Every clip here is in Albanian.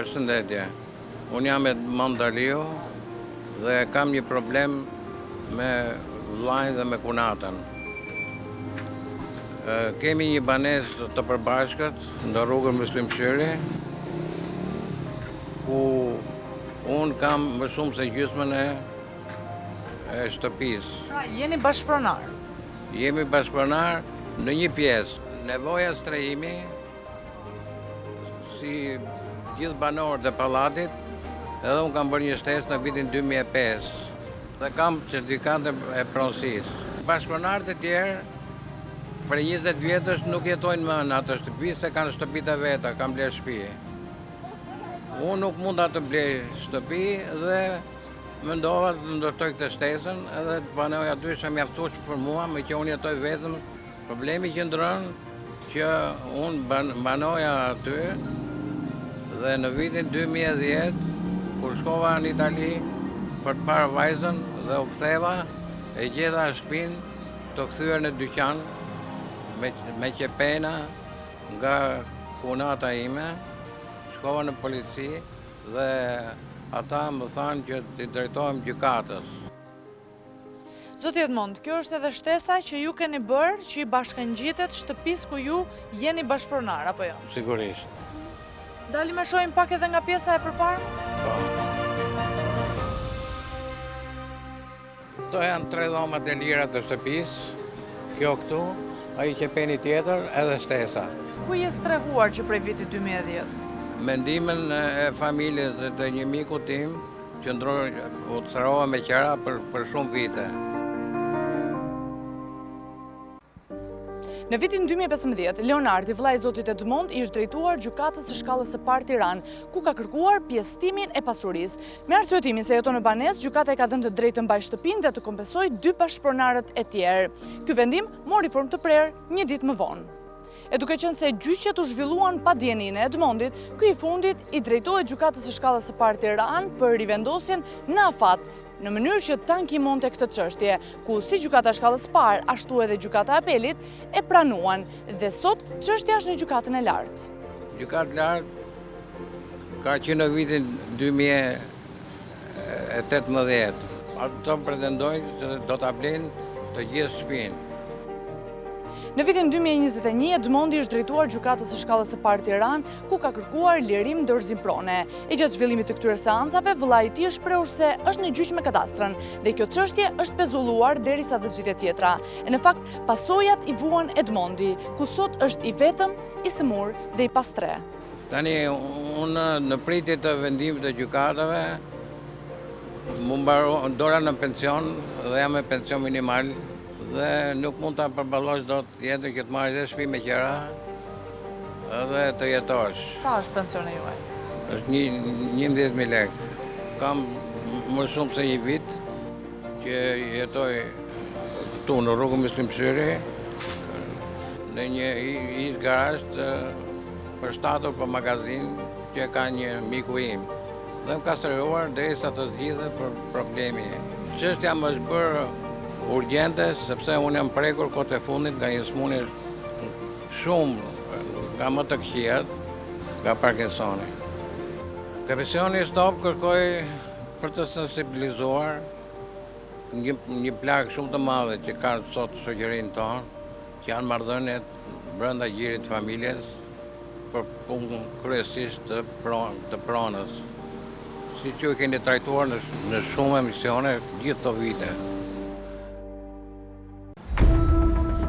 Përshëndetje. Unë jam Edmond Aliu dhe kam një problem me vllain dhe me kunatën. Kemi një banesë të përbashkët në rrugën Myslym Shyri, ku unë kam më shumë se gjysmën e e shtëpisë. Pra, jeni bashkëpronar? Jemi bashkëpronar në një pjesë. Nevoja strehimi, si gjithë banorët e pallatit, edhe unë kam bërë një shtesë në vitin 2005 dhe kam certifikatën e pronësisë. Bashkëpronarët e tjerë prej 20 vjetësh nuk jetojnë më në atë shtëpi se kanë shtëpitë e veta, kanë blerë shtëpi. Unë nuk munda të blej shtëpi dhe mendova të ndërtoj këtë shtesën edhe të banoj aty është e mjaftueshme për mua, meqë unë jetoj vetëm Problemi qëndron që unë banoja aty dhe në vitin 2010, kur shkova në Itali për të parë vajzën dhe u ktheva, e gjeta shpinë të kthyer në dyqan me, me qepena nga kunata ime, shkova në polici dhe ata më thanë që t'i drejtohem gjykatës. Zoti Edmond, kjo është edhe shtesa që ju keni bërë që i bashkëngjitet shtëpisë ku ju jeni bashkëpronar, apo jo? Sigurisht. Dalim e shohim pak edhe nga pjesa e përparme? Po. Këto janë tre dhomat e lira të shtëpisë, kjo këtu, ai qepeni tjetër edhe shtesa. Ku je strehuar që prej vitit 2010? Me ndihmën e familjes dhe të një miku tim, Qëndroj, u strehova me qera për, për shumë vite. Në vitin 2015, Leonardi, vëllai i zotit Edmond, i është drejtuar gjykatës së shkallës së parë Tiranë, ku ka kërkuar pjesëtimin e pasurisë. Me arsyetimin se jeton në banesë, gjykata i ka dhënë të drejtë të mbajë shtëpinë dhe të kompensojë dy bashkëpronarët e tjerë. Ky vendim mori formë të prerë një ditë më vonë. E duke qenë se gjyqet u zhvilluan pa dijeninë e Edmondit, ky i fundit i drejtohet gjykatës së shkallës së parë Tiranë për rivendosjen në afat, në mënyrë që ta ankimonte këtë çështje, ku si gjykata e shkallës së parë, ashtu edhe gjykata e apelit e pranuan dhe sot çështja është në gjykatën e lartë. Gjykata e lartë ka që në vitin 2018. Ato pretendojnë se do ta blejnë të gjithë shpinë. Në vitin 2021, Edmondi i është drejtuar gjykatës së shkallës së parë Tiranë, ku ka kërkuar lirim dorëzim prone. E gjatë zhvillimit të këtyre seancave, vëllai i tij është shprehur se është në gjyq me kadastrën dhe kjo çështje është pezulluar derisa të zgjidhet tjetra. E në fakt, pasojat i vuan Edmondi, ku sot është i vetëm, i sëmurë dhe i pastrehë. Tani, unë në pritje të vendimit të gjykatave, mu mbaru, dola në pension dhe jam me pension minimal dhe nuk mund ta përballosh dot jetën që të marrësh dhe shtëpi me qera dhe të jetosh. Sa është pensioni juaj? Është një 11.000 lekë. Kam më shumë se një vit që jetoj këtu në rrugën Myslym Shyri, në një ish garazh të përshtatur për magazinë që e ka një miku im dhe më ka strehuar derisa të zgjidhet për problemi. Çështja më është bërë urgjente sepse unë jam prekur kohët e fundit nga një sëmundje shumë nga më të këqijat nga Parkinsoni. Te emisioni Stop kërkoj për të sensibilizuar një, një plagë shumë të madhe që ka sot shoqërinë tonë, që janë marrëdhëniet brenda gjirit të familjes për punë kryesisht të, pron, të pronës, siç ju e keni trajtuar në, në shumë emisione gjithë këto vite.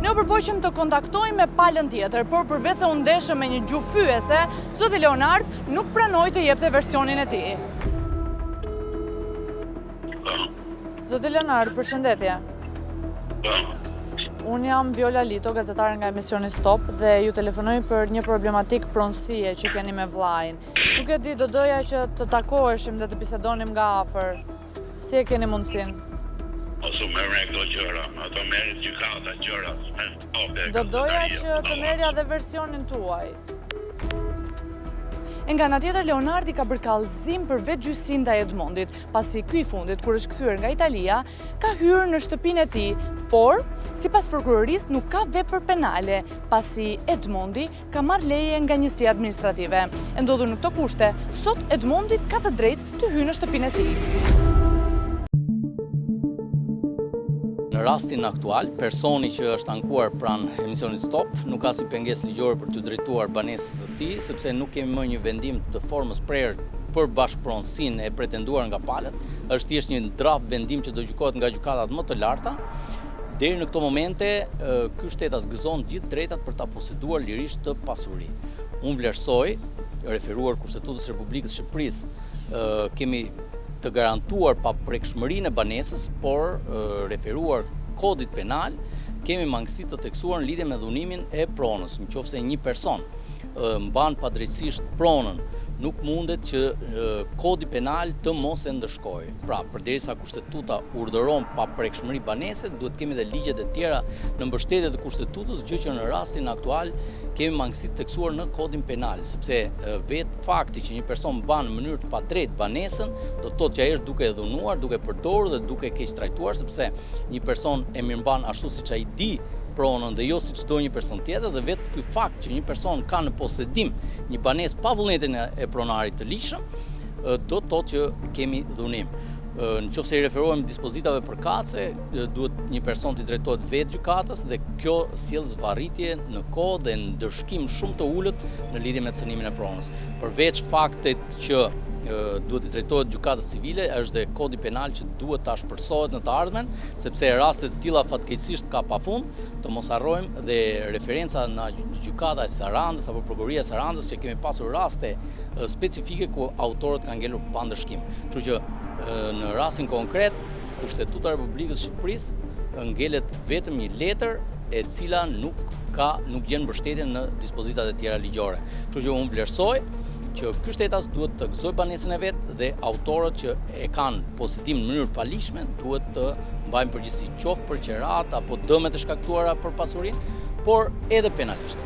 Ne u përpoqëm të kontaktojmë me palën tjetër, por përveç se u ndeshëm me një gjuhë fyese, zoti Leonard nuk pranoi të jepte versionin e tij. Zoti Leonard, përshëndetje. Unë jam Viola Lito, gazetare nga emisioni Stop dhe ju telefonoj për një problematikë pronësie që keni me vllain. Nuk e di, do doja që të takoheshim dhe të bisedonim nga afër. Si e keni mundësinë? Mos u merr me këto gjëra, ato merret gjykata gjëra. Do doja që të merrja dhe versionin tuaj. E nga ana tjetër, Leonardi ka bërë kallëzim për vetëgjyqësi ndaj Edmondit, pasi ky i fundit, kur është kthyer nga Italia, ka hyrë në shtëpinë e tij, por, sipas prokurorisë, nuk ka vepër penale, pasi Edmondi ka marrë leje nga njësia administrative. E ndodhur në këto kushte, sot Edmondi ka të drejtë të hyjë në shtëpinë e tij. Në rastin aktual, personi që është ankuar pranë emisionit Stop nuk ka asnjë pengesë ligjore për t'iu drejtuar banesës së tij, sepse nuk kemi më një vendim të formës prerë për bashkëpronësinë e pretenduar nga palët, është thjesht një draft vendim që do gjykohet nga gjykatat më të larta. Deri në këto momente, ky shtetas gëzon gjithë drejtat për ta poseduar lirisht këtë pasuri. Unë vlerësoj, referuar Kushtetutës së Republikës së Shqipërisë, kemi të garantuar paprekshmërinë e banesës, por referuar kodit penal, kemi mangësi të theksuar në lidhje me dhunimin e pronës. Në qoftë se një person mban padrejtësisht pronën, nuk mundet që kodi penal të mos e ndëshkojë. Pra, përderisa Kushtetuta urdhëron paprekshmëri banese, duhet të kemi dhe ligjet e tjera në mbështetje të Kushtetutës, gjë që në rastin aktual kemi mangësi të theksuar në kodin penal, sepse vetë fakti që një person mban në mënyrë të padrejtë banesën, do të thotë që ai është duke e dhunuar, duke përdorur dhe duke keqtrajtuar, sepse një person e mirëmban ashtu siç ai di pronën dhe jo siç do një person tjetër dhe vetë ky fakt që një person ka në posedim një banesë pa vullnetin e pronarit të ligjshëm, do të thotë që kemi dhunim. Në qoftë se i referohemi dispozitave përkatëse, duhet një person t'i drejtohet vetë gjykatës dhe kjo sjell zvarritje në kohë dhe ndëshkim shumë të ulët në lidhje me cënimin e pronës. Përveç faktit që duhet t'i drejtohet gjykatës civile, është dhe kodi penal që duhet të ashpërsohet në të ardhmen, sepse raste të tilla fatkeqësisht ka pafund, të mos harrojmë dhe referenca në gjykata e Sarandës apo prokuroria e Sarandës që kemi pasur raste specifike ku autorët kanë ngelur pa ndëshkim. Kështu që në rastin konkret, Kushtetuta e Republikës së Shqipërisë ngelet vetëm një letër e cila nuk ka nuk gjen mbështetje në dispozitat e tjera ligjore. Kështu që unë vlerësoj që ky shtetas duhet të gëzojë banesën e vet dhe autorët që e kanë posedim në mënyrë të paligjshme duhet të mbajnë përgjegjësi qoftë për qeratë apo dëmet e shkaktuara për pasurinë, por edhe penalisht.